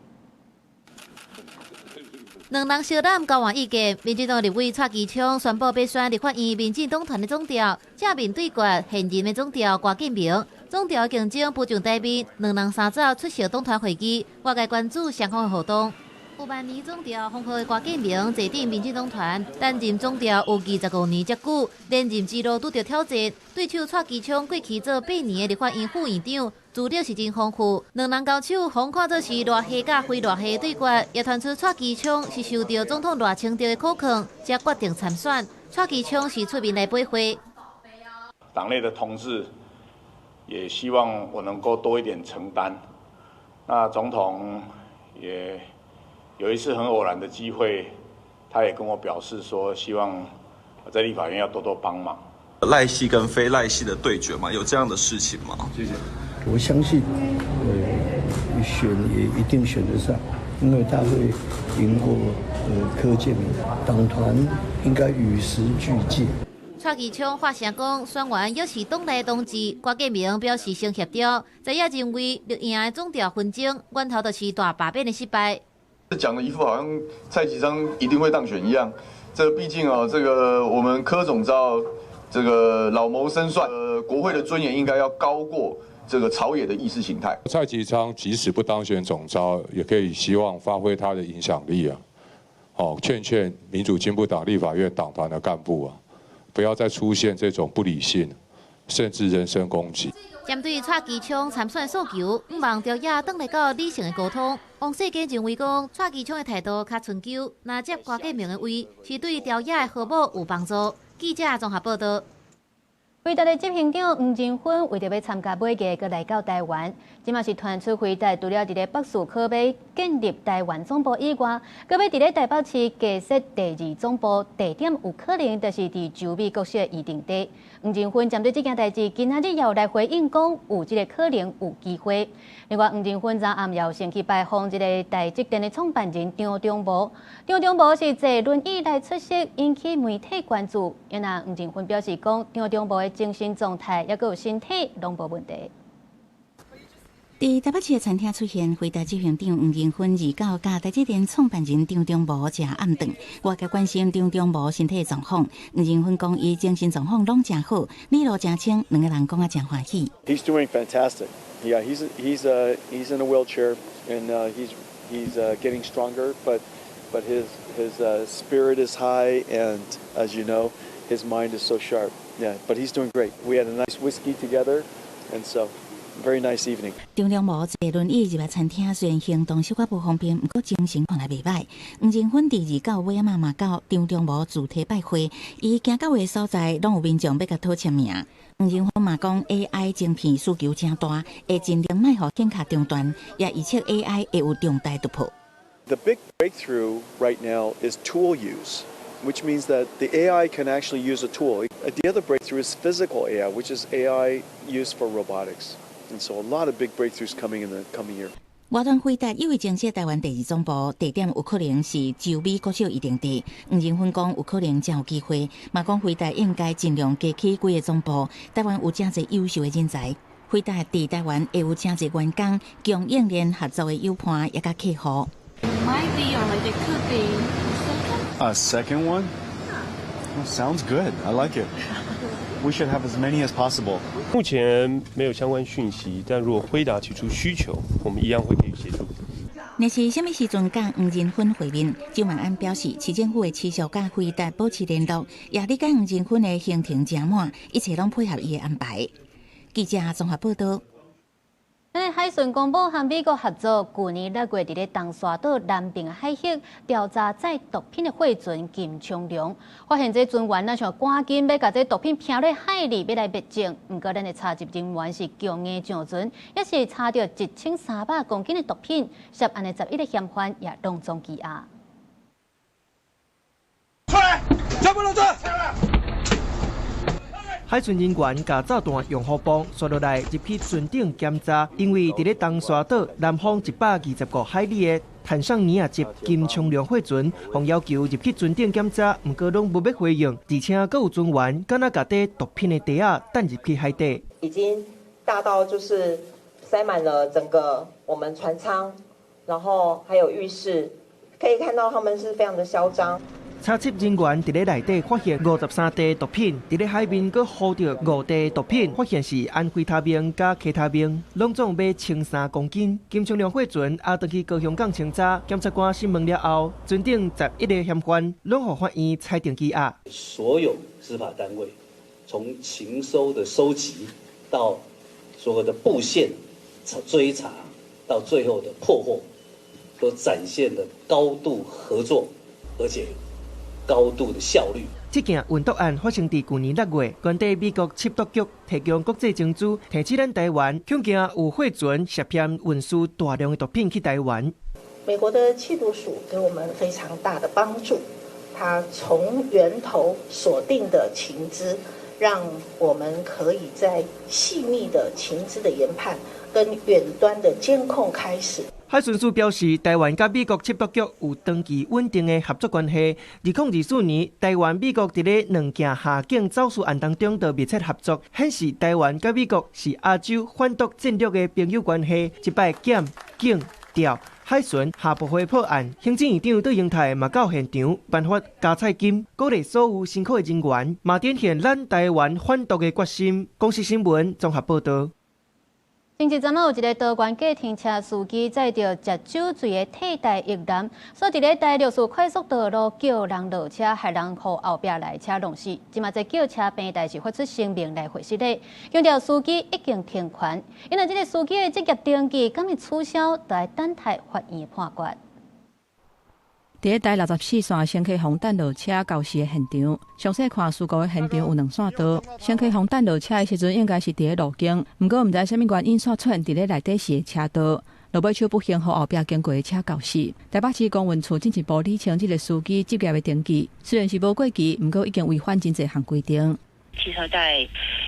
兩人相攬交換意見，民進黨立委蔡其昌宣布欲選立法院民進黨團的總召，正面對決現任的總召郭建明。總召競爭浮上台面，兩人三走出席黨團會議，外界關注雙方的互動。有萬年總召封號的郭建明坐鎮民進黨團，擔任總召有25年遮久，連任之路拄著挑戰。對手蔡其昌過去做8年的立法院副院長，資歷是真豐富。兩人交手，予看做是賴系佮非賴系對決，也傳出蔡其昌是受著總統賴清德的苦勸，才決定參選。蔡其昌是出面來陪會。黨內的同志也希望我能夠多一點承擔。那總統也有一次很偶然的機會，他也跟我表示說，希望我在立法院要多多幫忙。賴系跟非賴系的對決嘛，有這樣的事情嗎？謝謝。我相信，選也一定選得上，因為他會贏過柯建銘。黨團應該與時俱進。蔡其昌發聲講，選完猶是黨內同志，郭建明表示先協調。在野認為，綠營的總召紛爭，源頭就是大罷免的失敗。講的一副好像蔡其昌一定會當選一樣，這畢竟啊，這個我們柯總召這個老謀深算，國會的尊嚴應該要高過這個朝野的意識形態。蔡其昌即使不當選總召，也可以希望發揮他的影響力啊，哦，勸勸民主進步黨立法院黨團的幹部啊，不要再出現這種不理性、甚至人身攻擊。針對蔡其昌參選訴求，向望朝野轉來到理性的溝通。王世堅認為講，蔡其昌的態度較春秋，若接郭建明的位，是對朝野的和睦有幫助。記者綜合報道。輝達的執行長黃仁勳為著欲參加買藝，閣來到台灣。這馬是傳出輝達除了佇咧北士科欲建立台灣總部以外，閣欲佇咧台北市加設第二總部，地點有可能就是佇洲美國小預定地。黃仁勳針對這件代誌，今仔日又來回應講，有這個可能，有機會。另外，黃仁勳昨暗又先去拜訪這个台積電的創辦人張忠謀。張忠謀是坐輪椅來出席，引起媒體關注。因為黃仁勳表示講，張忠謀的精神狀態抑閣有身體攏無問題。佇台北市的餐廳出現，輝達執行長黃仁勳二九佮台積電創辦人張忠謀食暗頓，外界關心張忠謀身體狀況。黃仁勳講，伊精神狀況攏誠好，理路誠清，兩个人講啊誠歡喜。 He's doing fantastic. Yeah, he's in a wheelchair and he's getting stronger, but his spirit is high and, as you know, his mind is so sharp. Yeah, but he's doing great. We had a nice whiskey together, and so very nice evening. 張忠謀坐輪椅入來餐廳，雖然行動小可無方便，毋過精神看來袂䆀。黃仁勳佇二九尾仔嘛到張忠謀主體拜會，伊行到的所在，攏有民眾欲共討簽名。黃仁勳嘛講，AI 晶片需求誠大，會盡量莫予顯卡中斷，也預測 AI 會有重大突破。 The big breakthrough right now is tool use, which means that the AI can actually use a tool. The other breakthrough is physical AI, which is AI used for robotics. And so a lot of big breakthroughs coming in the coming year. 外傳輝達有意增設台灣第二總部，地點有可能是洲美國小預定地。黃仁勳講有可能誠有機會，嘛講輝達應該盡量加起幾个總部。台灣有誠濟優秀的人才，輝達佇台灣會有誠濟員工，供應鏈合作的友伴也佮客戶。 Might be or like it could be a second one. Sounds good. I like it. We should have as many as possible. 目前沒有相關訊息，但如果輝達提出需求，我們一樣會給予協助。若是啥物時陣佮黃仁勳會面，周萬安表示，市政府會持續佮輝達保持聯絡，也理解黃仁勳的行程誠滿，一切攏配合伊的安排。記者綜合報道。咱海巡公保和美國合作，舊年六月佇咧東沙島南爿海域調查載毒品的貨船金昌龍，發現這船員若像趕緊欲共這毒品拋入海裡，欲來滅證。毋過咱的查緝人員是強硬上船，也是查著1300公斤的毒品，涉案的11个嫌犯也攏總羈押。出來，全部攏出來。海巡人員共炸彈用護泵刷落來入去船頂檢查，因為佇咧東沙島南方125海里的坦桑尼亞籍金昌龍貨船，予要求入去船頂檢查，毋過攏無欲回應，而且閣有船員敢若共帶毒品的袋仔擲入去海底，已經大到就是塞滿了整個我們船艙，然後還有浴室，可以看到他們是非常的囂張。查緝人員佇咧內底發現53袋毒品，佇咧海面閣捕著5袋毒品，發現是安非他命佮 K 他命，攏總欲1300公斤。金昌龍貨船押轉去高雄港清查，檢察官審問了後，船頂11个嫌犯攏予法院裁定羈押。所有司法單位，從情搜的收集到所有的布線追查，到最後的破獲，都展現了高度合作，而且高度的效率。這件運毒案發生佇舊年6月，原底美國緝毒局提供國際情資，提醒咱台灣，恐驚有貨船涉嫌運輸大量的毒品去台灣。美國的緝毒署給我們非常大的幫助，他從源頭鎖定的情資，讓我們可以在細密的情資的研判跟遠端的監控開始。海巡署表示，台灣佮美國緝毒局有長期穩定的合作關係。2024年，台灣美國佇咧兩件下境走私案當中都密切合作，顯示台灣佮美國是亞洲反毒戰略的朋友關係。這擺檢、警、調、海巡下部會破案，行政院長卓榮泰嘛到現場頒發加菜金，鼓勵所有辛苦的人員，嘛展現咱台灣反毒的決心。公視新聞綜合報道。前一陣仔有一個桃園計程車司機載著食酒醉的替代役男，所以佇咧台六四快速道路叫人落車，害人予後壁來車撞死。這馬這轎車平台是發出聲明來回釋的，強調司機已經停權，因為這個司機的職業登記敢會取消，就愛等待法院判決。佇咧台64線乘客予等落車肇事的現場，詳細看事故的現場有兩線道。乘客予等落車的時陣，應該是佇咧路肩，毋過毋知啥物原因，煞出現佇咧內底四个車道。落尾手不幸予後壁經過的車肇事。台北市公運處進一步理清這个司機職業的登記，雖然是無過期，毋過已經違反真濟項規定。汽車在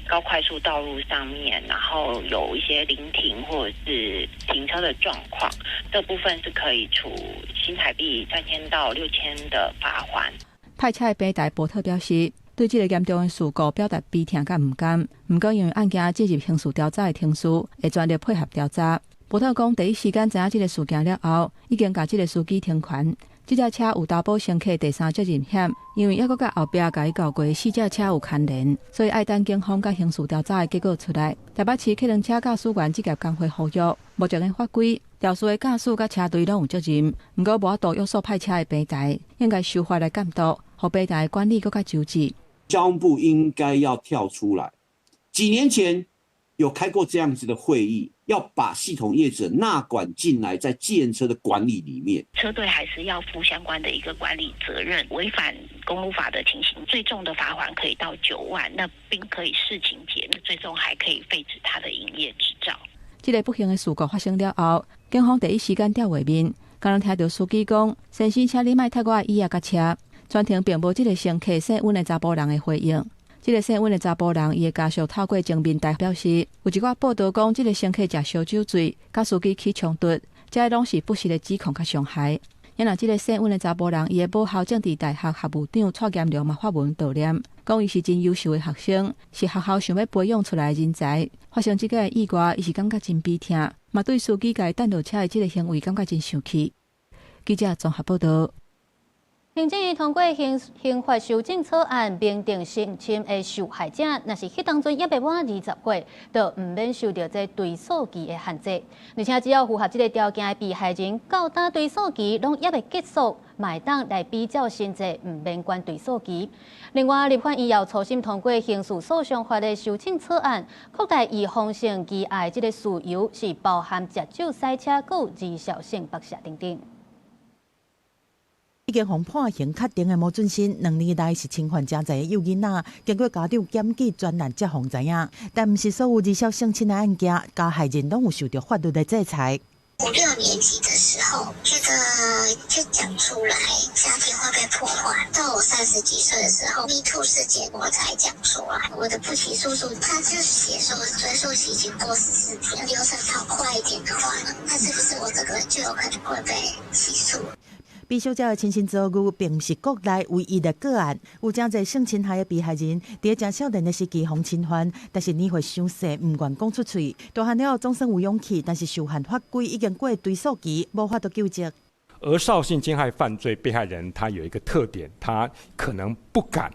高快速道路上面，然後有一些臨停或者是停車的狀況，這部分是可以處新台幣3000到6000的罰鍰。派車的平台波特表示，對這個嚴重的事故表達悲痛佮毋甘。毋過因為案件進入刑事調查的程序，會全力配合調查。波特講，第一時間知影這個事件了後，已經共這個司機停權。這隻車有擔保乘客第三責任險，因為猶閣佮後壁共伊轎過四隻車有牽連，所以愛等警方佮刑事調查的結果出來。台北市客輪車駕駛員職業工會呼籲，目前的法規，肇事的駕駛佮車隊攏有責任，毋過無法度約束派車的平台，應該修法來監督，予平台管理閣較周至。交通部應該要跳出來。幾年前有開過這樣子的會議，要把系統業者納管進來，在計程車的管理裡面，車隊還是要負相關的一個管理責任。違反公路法的情形，最重的罰鍰可以到9萬，那並可以視情節，那最終還可以廢止他的營業執照。這個不幸的事故發生了後，警方第一時間調畫面，敢若聽著司機講：“先生，請你莫踢我的椅仔佮車。”全程並無這個乘客姓溫的查埔人的回應。這個姓溫的查埔人，伊的家屬透過前面台表示，有一寡報道講，這個乘客食燒酒醉，佮司機起衝突，這攏是不實的指控佮傷害。因為這個姓溫的查埔人，伊的母校政治大學學務長蔡嚴良嘛發文悼念，講伊是真優秀的學生，是學校想欲培養出來的人才。發生這個意外，伊是感覺真悲痛，嘛對司機共伊等落車的這個行為感覺真生氣。記者綜合報道。行政院通過刑法修正草案，明定性侵的受害者，若是彼當陣猶未滿20歲，就毋免受著這追訴期的限制。而且只要符合這个條件的被害人，到今追訴期攏猶未結束，嘛會當來比照新制，毋免管追訴期。另外，立法院也初審通過刑事訴訟法的修正草案，擴大預防性羈押的這个事由是包含食酒、賽車、閣有兒少性剝削等等。已經予判刑確定的毛俊新，2年內是侵犯誠濟幼囡仔，經過家長檢舉專案才予知影。但毋是所有兒少性侵的案件，加害人攏有受著法律的制裁。我6年級的時候，覺得就講出來，家庭會被破壞。到我30幾歲的時候，Me Too 事件我才講出來。我的不起訴書，他就寫說追訴期已經過14天，流程跑快一點的話呢，那是不是我這個就有可能會被起訴？被小姐的親身遭遇，並毋是國內唯一的個案。有誠濟性侵害的被害人，佇誠少年的時期予侵犯，但是年歲傷細，毋願講出喙。大漢了後總算有勇氣，但是受限法規已經過追訴期，無法度救濟。而少性侵害犯罪被害人，他有一個特點，他可能不敢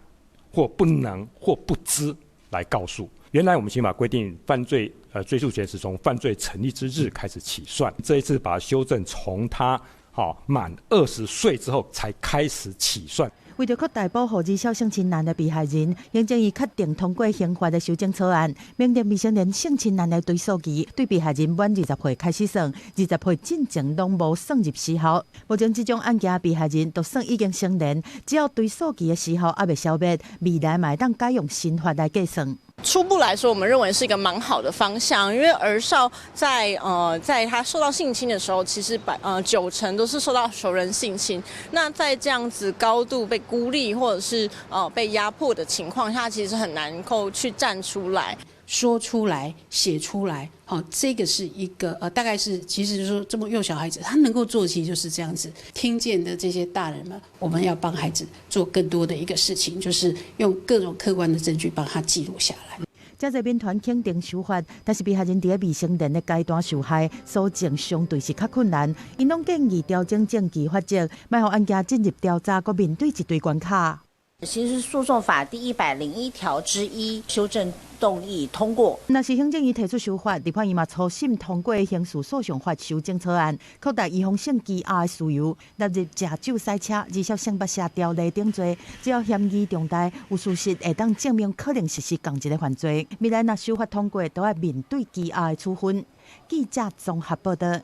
或不能或不知來告訴。原來我們刑法規定，犯罪追訴權是從犯罪成立之日開始起算，這一次把它修正從他好滿20歲之後才開始起算。為著擴大保護兒少性侵案的被害人，行政院確定通過刑法的修正草案，明定未成年性侵案的追訴期，對被害人滿20歲開始算，20歲進前攏無算入時效。目前這種案件被害人就算已經成年，只要追訴期的時效猶未消滅，未來嘛會當改用新法來計算。初步來說，我們認為是一個蠻好的方向，因為兒少在他受到性侵的時候，其實90%都是受到熟人性侵。那在這樣子高度被孤立或者是被壓迫的情況下，其實很難夠去站出來、說出來、寫出來。好，這個是一個大概是其實就是說這麼幼小孩子，他能夠做，其實就是這樣子。聽見的這些大人們，我們要幫孩子做更多的一個事情，就是用各種客觀的證據幫他記錄下來。這濟民團肯定修法，但是被害人佇未成年的階段受害，搜證相對是較困難。𪜶攏建議調整證據法則，莫予案件進入調查，閣面對一堆關卡。刑事訴訟法第101條之一修正動議通過。若是行政院提出修法，立法院嘛初審通過刑事訴訟法修正草案，擴大預防性羈押的事由，納入食酒駛車、兒少性捌寫條例等罪，只要嫌疑重大、有事實會當證明可能實施仝一个犯罪，未來若修法通過，都愛面對羈押的處分。記者綜合報道。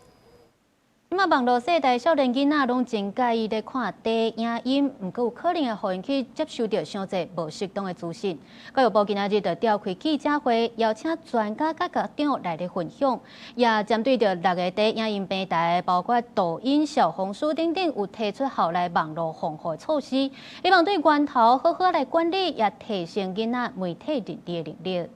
這馬網路世代少年囡仔攏真佮意咧看短影音，毋過有可能會予𪜶去接受著傷濟無適當的資訊。教育部今仔日就召開記者會，邀請專家佮家長來咧分享，也針對著六个短影音平台，包括抖音、小紅書等等，有提出校內網路防護措施，希望對源頭好好來管理，也提升囡仔媒體認知的能力。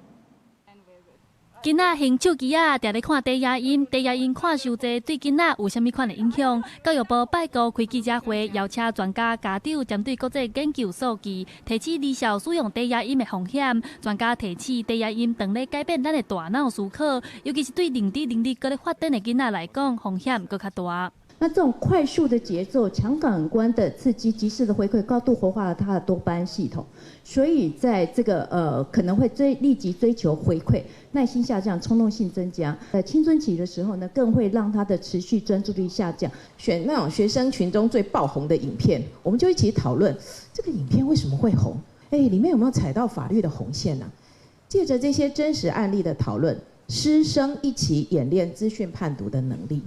囡仔還手機仔，定咧看短影音，短影音看傷濟，對囡仔有啥物款的影響？教育部拜五開記者會，邀請專家、家長針對國際研究數據，提醒兒少使用短影音的風險。專家提醒，短影音當咧改變咱的大腦思考，尤其是對認知能力閣咧發展的囡仔來講，風險閣較大。那這種快速的節奏、強感官的刺激、即時的回饋，高度活化了他的多巴胺系統，所以在這個可能會立即追求回饋，耐心下降，衝動性增加。在青春期的時候呢，更會讓他的持續專注力下降。選那種學生群中最爆紅的影片，我們就一起討論這個影片為什麼會紅？欸，裡面有沒有踩到法律的紅線呢？借著這些真實案例的討論，師生一起演練資訊判讀的能力。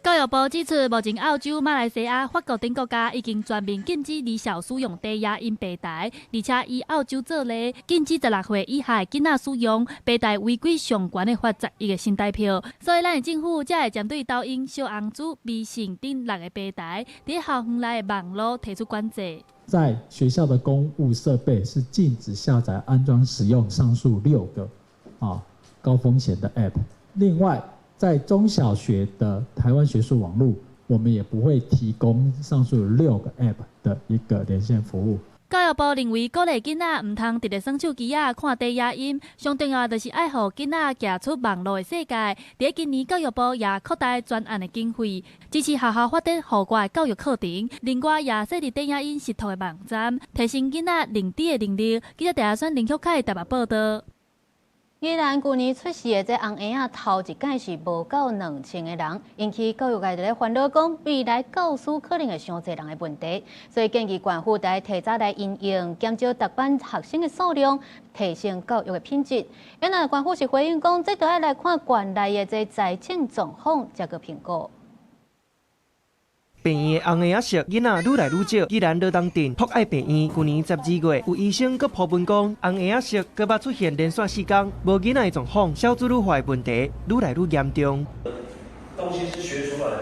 教育部指出，目前澳洲、馬來西亞、法國等國家已經全面禁止兒少使用短影音平台，而且以澳洲做例，禁止16歲以下的囡仔使用平台，違規上懸的罰10億个新台票。所以，咱的政府才會針對抖音、小紅書、微信等六个平台，佇校園內的網路提出管制。在學校的公務設備是禁止下載、安裝、使用上述六個高風險的 App。另外，在中小學的台灣學術網路，我們也不會提供上述六個 App 的一個連線服務。教育部認為，鼓勵囡仔毋通直直耍手機仔看短影音，上重要就是愛予囡仔行出網路的世界。佇今年，教育部也擴大專案的經費，支持學校發展戶外教育課程。另外，也設立短影音實拓的網站，提升囡仔認知的能力。記者鄭阿選林旭凱台北報道。宜蘭舊年出世的這紅嬰仔，頭一擺是無夠2000个人，引起教育界佇咧煩惱，講未來教師可能會傷濟人的問題，所以建議縣府得提早來因應，減少逐班學生的數量，提升教育的品質。原來縣府是回應講，這著愛來看縣內的這財政狀況，才閣評估。病院的紅嬰仔式囡仔愈來愈少，宜蘭羅東鎮博愛病院舊年12月，有醫生閣鋪文講，紅嬰仔式閣捌出現連續四工無囡仔的狀況，少子女化的問題愈來愈嚴重。東西是學出來的。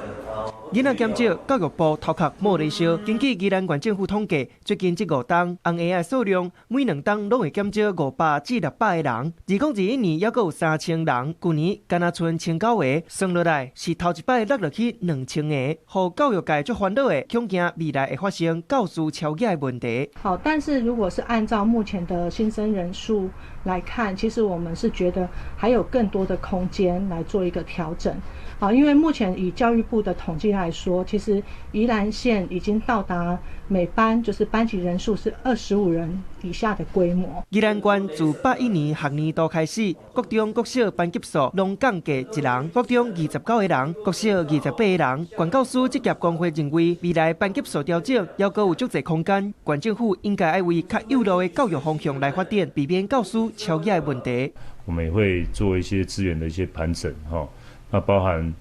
囡仔減少，教育部頭殼冒咧燒。根據宜蘭縣政府統計，最近這五冬紅嬰仔數量每2冬攏會減少500至600個人。2021年猶閣有3000人，舊年敢若賰1009個，算落來是頭一擺落落去2000個，予教育界足煩惱的，恐驚未來會發生教師超額的問題。好，但是如果是按照目前的新生人數來看，其實我們是覺得還有更多的空間來做一個調整。啊，因為目前以教育部的統計來說，其實宜蘭縣已經到達每班就是班級人數是25人以下的規模。宜蘭縣自101年學年度開始，國中、國小班級數攏降低一人，國中29個人，國小28個人。縣教師職業工會認為，未來班級數調整猶閣有足濟空間，縣政府應該愛為較幼路的教育方向來發展，避免教師超額的問題。我們也會做一些資源的一些盤整，哈。那包含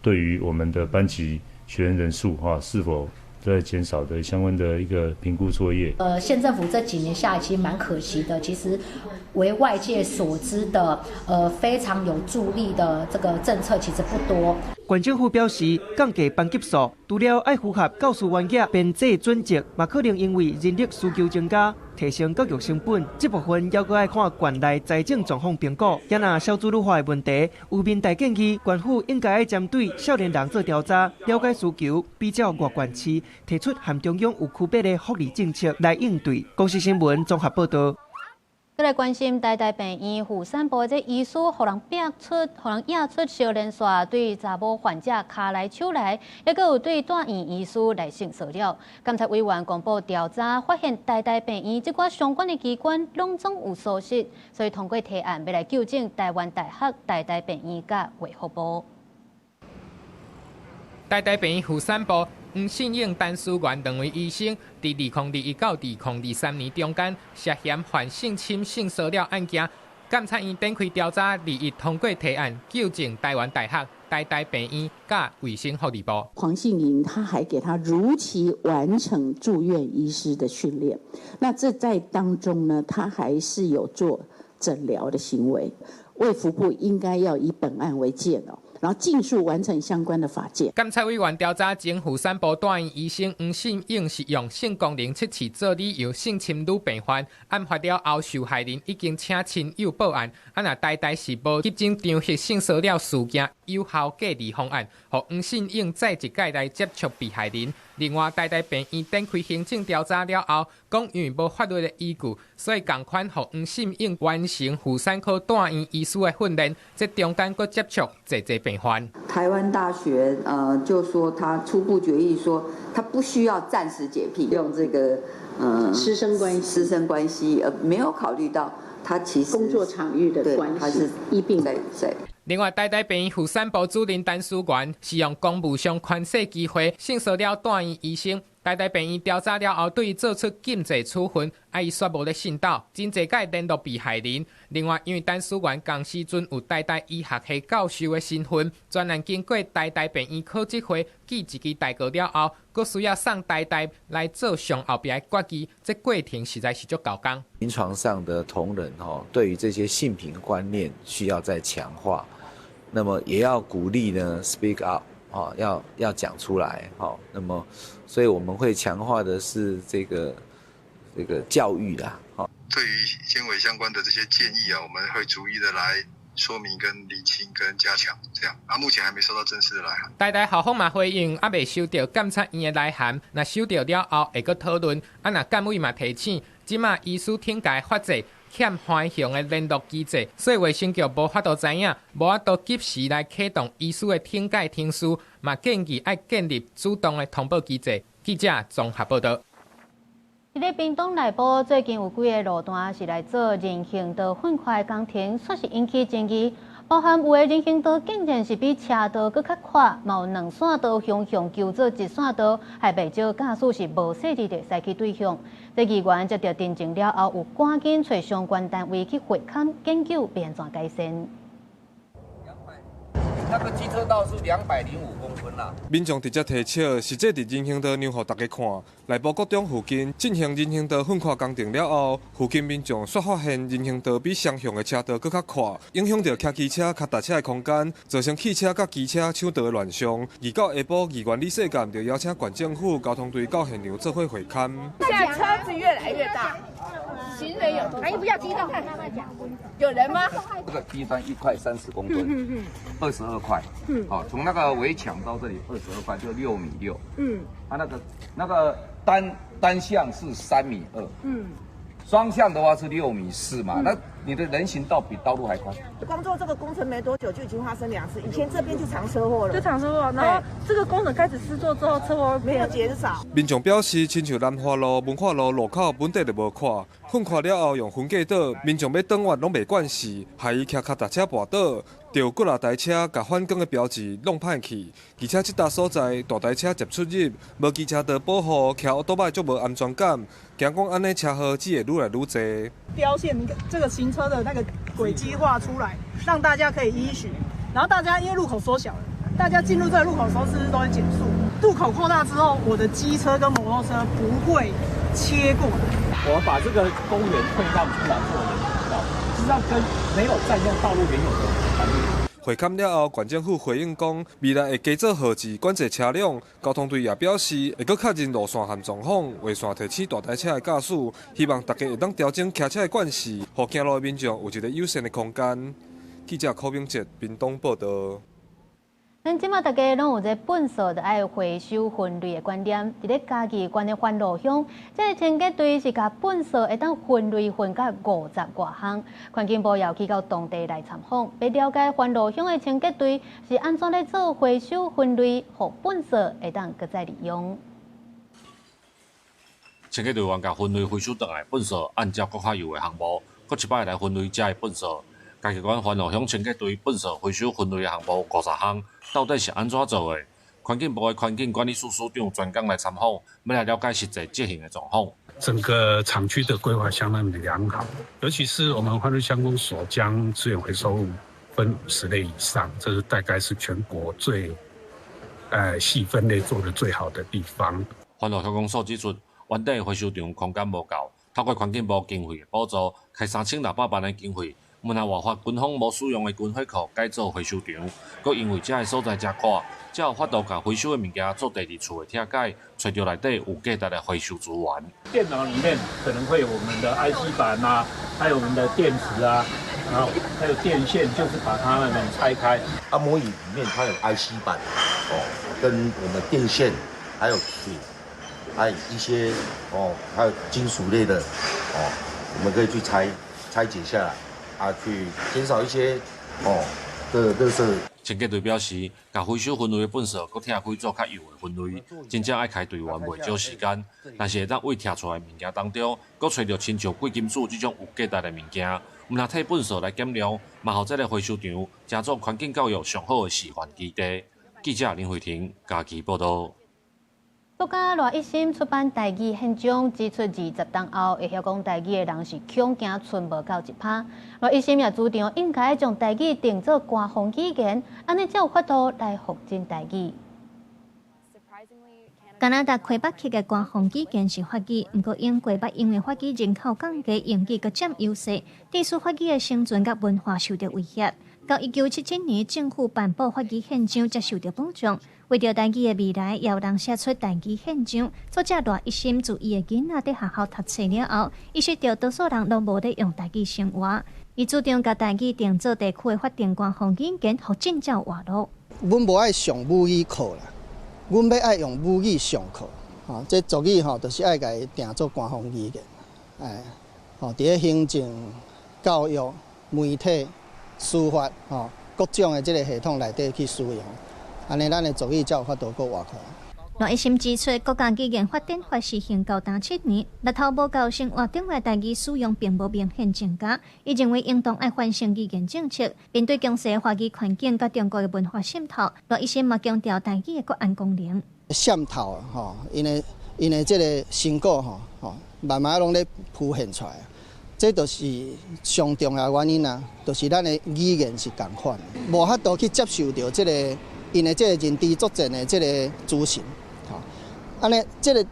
對於我們的班級學員人數哈，是否在減少的相關的一個評估作業。縣政府這幾年下來其實蠻可惜的，其實為外界所知的，非常有助力的這個政策其實不多。縣政府表示，降低班級數，除了愛符合教師員額編制準則，嘛可能因為人力需求增加，提升教育成本。這部分猶閣愛看縣內財政狀況評估。也若少子女化的問題，有民代建議，縣府應該愛針對少年人做調查，了解需求，比照外縣市，提出和中央有區別的福利政策來應對。公視新聞綜合報道。閣來關心台大病院婦產部這醫師，予人逼出，予人掖出相連線，對查某患者跤來手來，抑閣有對住院醫師來性騷擾。監察委員公布調查，發現台大病院這寡相關的機關攏總有疏失，所以通過提案欲來糾正台灣大學台大病院佮衛福部。台大病院婦產部黃信穎、陳思源兩位醫生，佇2021到2023年中間涉嫌犯性侵、性騷擾案件，監察院展開調查，21通過提案，糾正台灣大學、台大病院佮衛生福利部。黃信穎他還給他如期完成住院醫師的訓練，那這在當中呢，他還是有做診療的行為。衛福部應該要以本案為鑑哦。然後盡速完成相關的法件。監察委員調查前婦產部住院醫生黃信穎是用性功能測試做理由性侵女病患，案發了後受害人已經請親友報案，啊若台大是無急診場彼性騷擾事件有效隔離方案，予黃信穎再一擺來接觸被害人。另外，台大病院展開行政調查了後，講因為無法律的依據，所以仝款予黃信穎完成婦產科住院醫師的訓練，這中間閣接觸濟濟病患。台灣大學就說他初步決議說，他不需要暫時解聘，用這個師生關係，師生關係，沒有考慮到他其實工作場域的關係，他是醫病在在。另外，台大病院婦產部主任陳思源是用公務上權勢機會性騷擾住院醫生。台大病院調查了後，對伊做出禁制處分，啊，伊煞無咧信鬥，真濟擺聯絡被害人。另外，因為陳思源仝時陣有台大醫學系教授的身份，專案經過台大病院考質會記一支大過了後，閣需要送台大來做上後壁的決議，這過程實在是足猴工。臨床上的同仁吼，對於這些性平觀念需要再強化，那麼也要鼓勵呢，speak up。哦，要講出來，好，那麼，所以我們會強化的是這個教育啦，好。對於監委相關的這些建議啊，我們會逐一的來說明、跟釐清、跟加強，這樣。啊，目前還沒收到正式的來函。台大校方嘛回應，猶未收到監察院的來函，若收到了後會閣討論。啊，若監委嘛提醒，這馬醫師懲戒法制欠寬雄的聯絡機制，所以衛生局無法度知影，無法度及時來啟動醫師的懲戒程序，嘛建議愛建立主動的通報機制。記者綜合報導。佇咧屏東內埔最近有幾个路段是來做人行道分寬工程，煞是引起爭議。包含有的人行道竟然是比車道閣較闊，嘛有兩線道雄雄求做一線道，害袂少駕駛是無細膩的駛去對向。這議員接著陳情了後，有趕緊揣相關單位去會勘研究，欲按怎改善。那個機車道是205公分啦。民眾直接提笑，實際佇人行道讓予大家看。內埔國中附近進行人行道分寬工程了後，附近民眾煞發現人行道比雙向的車道閣較闊，影響著騎機車、跤踏車的空間，造成汽車佮機車搶道的亂象。二到下晡，議員李世幹就邀請縣政府交通隊到現場做伙會勘。現在車子越來越大，行人有多？哎，不要激動，有人嗎？這個地方一塊30公分，22塊，好，從那個圍牆到這裡22塊，就6米6。它那個單向是3米2。雙向的話是6米4嘛，那你的人行道比道路還寬。光做這個工程沒多久就已經發生兩次，以前這邊就常車禍了，就常車禍，然後這個工程開始施作之後，車禍沒有減少。民眾表示，親像南華路、文化路路口本底就無闊，分寬了後用分隔島，民眾欲轉彎攏袂慣勢，害伊騎跤踏車跋倒，著幾若台車共反光的標誌弄歹去，而且這搭所在大台車捷出入，無機車道保護，騎歐多擺足無安全感，驚講按呢車禍只會愈來愈濟。標線，這個行車的那個軌跡畫出來，讓大家可以依循。然後大家因為路口縮小了，大家進入這個路口的時候，是不是都會減速？路口擴大之後，我的機車跟摩托車不會切過來。我們把這個公園退讓出來做人行道，實際上跟沒有佔用道路原有的環境。會勘了後，縣政府回應講，未來會加做號誌管制車輛。交通隊也表示，會閣確認路線和狀況，畫線提醒大台車的駕駛，希望大家會當調整騎車的慣勢，予行路的民眾有一個友善的空間。記者柯明哲屏東報導。咱這馬大家攏有這糞埽著愛回收分類的觀念，佇咧嘉義縣的番路鄉，這个清潔隊是共糞埽會當分類分甲五十外項。環境部也去到當地來參訪，欲了解番路鄉的清潔隊是按怎咧做回收分類，予糞埽會當閣再利用。清潔隊員共分類回收轉來糞埽，按照閣較幼的項目，閣一擺來分類這的糞埽。嘉義縣番路鄉清潔隊糞埽回收分類的項目五十項，到底是按怎做的？環境部的環境管理署署長專工來參訪，欲來了解實際執行的狀況。整個廠區的規劃相當的良好，尤其是我們番路鄉公所將資源回收物分50類以上，這是大概是全國最，細分類做得最好的地方。番路鄉公所指出，原底回收場空間無夠，透過環境部經費的補助，開3600萬的經費。毋但活化軍方無使用的軍火庫改做回收場，閣因為這个所在誠闊，才有法度共回收的物件做第二次的拆解，揣著內底有價值的回收資源。電腦裡面可能會有我們的 IC 板啊，還有我們的電池啊，然後還有電線，就是把它們拆開。按摩椅裡面它有 IC 板哦，跟我們電線，還有鐵，還有一些哦，還有金屬類的哦，我們可以去拆解下來。啊，去減少一些哦的垃圾。清潔隊表示，共回收分類的糞埽，閣拆開做較幼的分類，真正愛開隊員袂少時間。但是會當為拆出來的物件當中，閣揣著親像貴金屬這種有價值的物件，毋但替糞埽來減量，嘛予這个回收場成做環境教育上好的示範基地。記者林慧婷嘉義報導。作家賴一心出版台語憲章，指出20冬後會曉講台語的人是恐驚賰無夠1%。賴一心也主張應該將台語定做官方語言，按呢才有法度來復振台語。加拿大魁北克的官方語言是法語，毋過英國捌因為法語人口降低，英語閣佔優勢，致使法語的生存佮文化受著威脅。到1977年，政府頒布法語憲章，才受著保障。為著台語的未來，也有人寫出台語憲章。作者賴一心自伊的囡仔佇學校讀冊了後，意識著多數人攏無咧用台語生活。伊主張共台語定做地區的法定官方語言，予真正活路。阮無愛上母語課啦，阮欲愛用母語上課。吼，這族語吼，就是愛共伊定做官方語言。哎，吼，佇咧行政、教育、媒體、司法，吼，各種的這个系統內底去使用。按呢，咱的族語才有法度閣活起來。賴一心指出，國家語言發展法實行到今7年，日頭無夠生活中的台語使用並無明顯增加。伊認為應當愛反省語言政策，面對強勢華語環境佮中國的文化滲透，賴一心嘛強調台語的國安功能。滲透吼，𪜶的這个成果吼吼，慢慢攏咧浮現出來。這就是上重要原因啊，就是咱的語言是仝款，無法度去接受著這个𪜶的這个認知作戰的這个資訊。吼，按呢，這个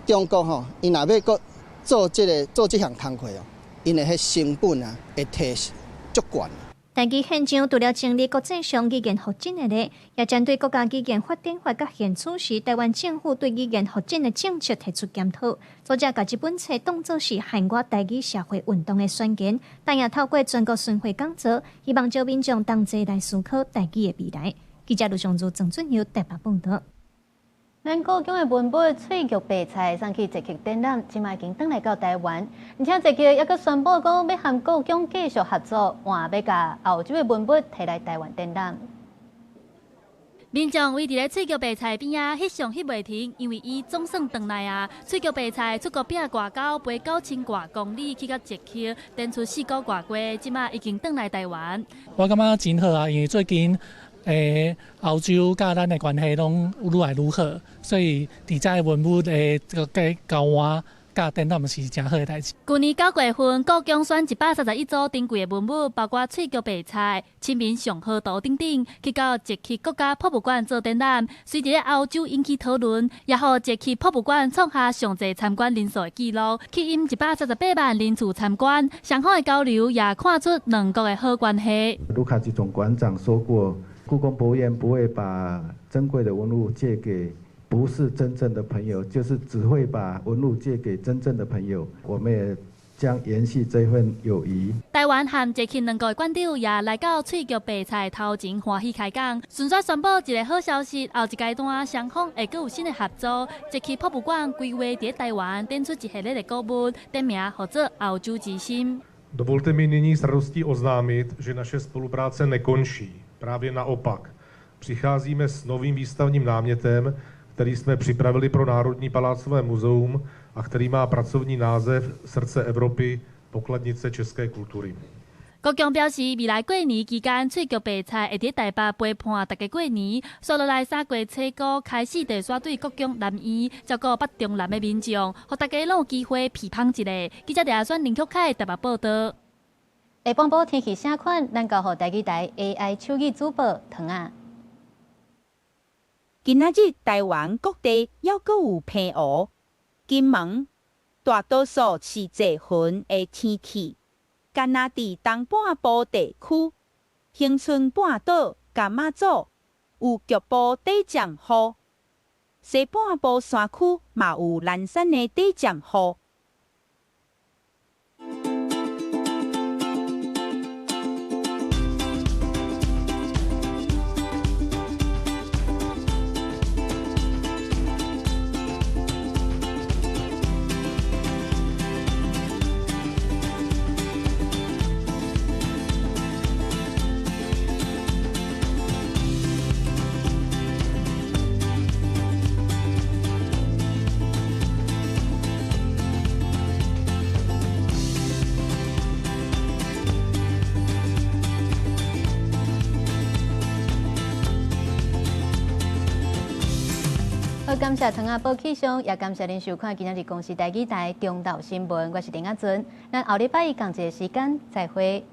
中國吼，𪜶若欲閣做這个做這項工課哦，𪜶的彼成本啊會提足懸。台語憲章除了整理國際上語言復振的例，也針對國家語言發展法佮現此時台灣政府對語言復振的政策提出檢討。作者共這本冊當作是海外台語社會運動的宣言，但也透過全國巡迴講座，希望招民眾同齊來思考台語的未來。記者盧尚如、鄭俊佑台北報導。咱故宮的文物翠玉白菜送去捷克展覽，這擺已經轉來到台灣，而且捷克猶閣宣布講欲和故宮繼續合作，換欲共歐洲的文物提來台灣展覽。民眾圍佇咧翠玉白菜邊仔翕相翕袂停，因為伊總算轉來啊！翠玉白菜出國拼外交，飛9000外公里去到捷克，展出4個外多，這擺已經轉來台灣。我感覺真好啊，因為最近歐洲佮咱的關係攏愈來愈好，所以佇遮的文物的這个交換佮展覽是誠好的代誌。舊年9月份，故宮選131組珍貴的文物，包括翠玉白菜、清明上河圖等等，去到捷克國家博物館做展覽。隨佇咧歐洲引起討論，也予捷克博物館創下上濟參觀人數的紀錄，吸引138萬人次參觀。雙方的交流也看出兩國的好關係。盧卡奇總館長說過，故宮博物院不會把珍貴的文物借給不是真正的朋友，就是只會把文物借給真正的朋友。我們也將延續這份友誼。台灣和捷克兩國館長也來到翠玉白菜頭前歡喜開講，順紲宣布一個好消息，後一階段雙方會閣有新的合作。捷克博物館規劃佇台灣展出一系列的古物，店名號做歐洲之心。 Dovolte mi nyní s radostí oznámit, že naše spolupráce nekončí. Právě naopak. Přicházíme s novým výstavním námětem, který jsme připravili pro Národní palácové muzeum a který má pracovní název Srdce Evropy, pokladnice české kultury. 國強表示，未來過年期間，翠玉白菜會佇台北陪伴大家過年。紲落來3月初五開始，就煞對國強南院照顧北中南的民眾，予大家攏有機會批判一下。記者廖選林曲凱台北報道。下半晡天氣啥款？咱交予台語台 AI 手語主播糖仔。今仔日台灣各地猶閣有澎湖、金門，大多數是濟雲的天氣。干焦佇東半部地區，恆春半島佮馬祖有局部短暫雨，西半部山區嘛有零散的短暫雨。好，感謝糖仔報氣象，也感謝您收看今仔日公視台語台中晝新聞。我是林阿尊，咱後禮拜一仝一个時間再會。